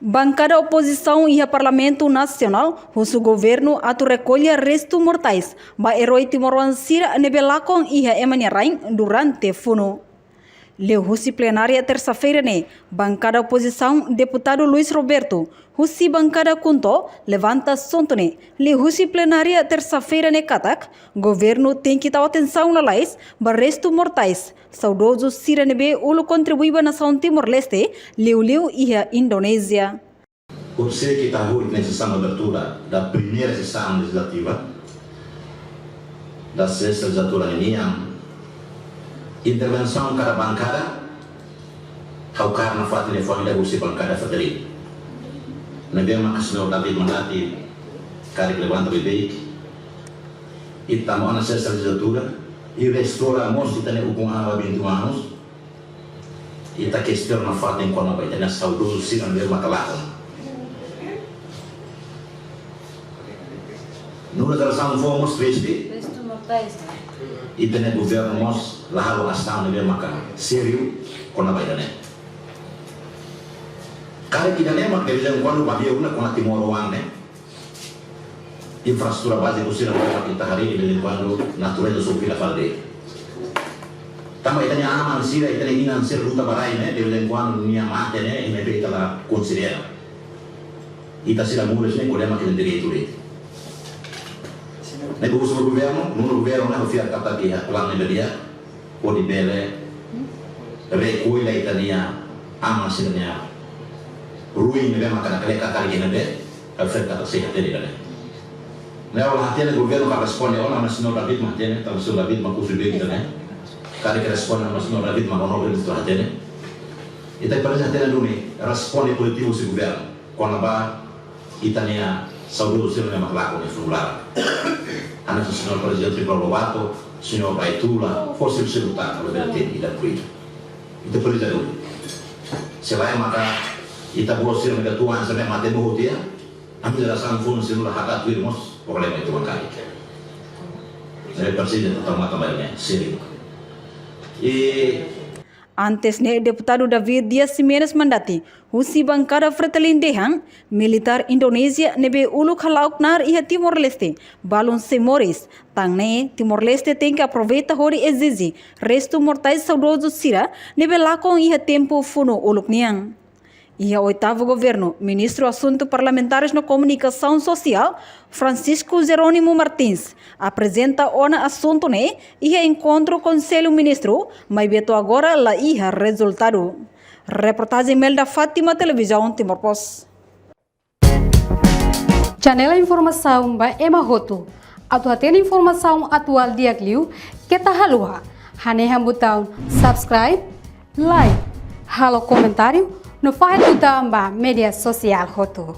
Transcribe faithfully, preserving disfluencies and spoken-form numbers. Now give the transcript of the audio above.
Bankada opozisaun iha Parlamentu Nasionál husu governu atu rekolla restu mortais ba eroi timoroan sira ne'ebé lakon iha ema nia rain durante funu. Liuhusi plenária tersa-feira ne'e, bankada opozisaun deputadu Luis Roberto, husi bankada KHUNTO, levanta asuntu ne'e, liuhusi plenária tersa-feira ne'e katak, governu tenke tau atensaun lalais ba restu mortais saudozu sira ne'ebé uluk kontribui ba nasaun Timor-Leste, liuliu iha Indonézia. Horiseik ita hahú ita-nia sesaun abertura da primeira sessão legislativa da sesta legislatura ninian, intervensaun kada bankada, ha'u hakarak nafatin liafuan ida husi bankada Fretilin. Ne'ebé maka señór David Mandati karik levanta beibeik, ita tama ona sesta legislatura, i restaura mós ita-nia ukun-an ba vinte e um anos, ita kestiona nafatin kona-ba ita-nia saudozu sira ne'ebé maka lakon. Nu'udar jerasaun foun mós triste. Restu mortais. Ita-nia governu mós la halo asaun ne'ebé maka sériu kona-ba ida-ne'e. Karik ida-ne'e mak de vez em quando ba via una kona timoroan ne'e. Infraestrutura báziku sira ne'ebé mak ita harii de vez em quando natureza só fila fali de'it. Tanba ita-nia aman sira, ita-nia inan sira luta ba rai ne'e, de vez em quando nia mate ne'e, i ne'ebé ita la konsidera. Ita sira moris ne'e ko'alia mak ita-nia direitu de'it. Ne'ebé husu ba governu, nu'udar governu ne'e ha'u fiar katak iha planu ne'ebé di'ak, hodi bele rekolla ita-nia aman sira-nia ruin ne'ebé maka nakle'ak karik ne'ebé, ha'u fiar katak sei hatene ida-ne'e. Ne'e ha'u la hatene governu ka responde ona, mas señór David mak hatene, tanba señór David mak husu beibeik ida-ne'e. Karik responde, mas señór David mak hono beibeik ida hatene. Ita presiza hatene duni, responde koletivu husi governu kona-ba ita-nia saudozu sira ne'ebé mak lakon iha funu laran. Hanesan señór Prezidente Tribunál Lobato, señór Baitula, fó sira-nia luta, kalau bela tem ida kui. Ita presiza duni. Se lae maka ita-boot sira ne'ebé tuan sira ne'e mate boot tiha, ami jerasaun foun sira la hakarak tuir mós problema ita-boot karik. Ne'ebé presiza ita tau matan ba ida-ne'e, sériu. I Antes ne'e, deputadu David Dias Ximenes Mandati, husi bankada Fretilin dehan, militár Indonézia ne'ebé uluk hala'o knaar iha Timor-Leste, balun sei moris, tan ne'e Timor-Leste tenke aproveita hodi ezije restu mortais saudozu sira ne'ebé lakon iha tempu funu uluk nian. Iha oitavu governu, Ministru Asuntu Parlamentares no Komunikasaun Sosiál, Francisco Jerónimo Martins, aprezenta ona asuntu ne'e iha enkontru Konsellu Ministru, maibé to'o agora la iha rezultadu. Reportajen Melda Fátima, Televizaun Timor Post. Janela informasaun ba ema hotu. Atu hatene informasaun atuál di'ak liu, keta haluha hanehan butaun subscribe, like, halo komentáriu, no fahe tutan ba média sosiál hotu.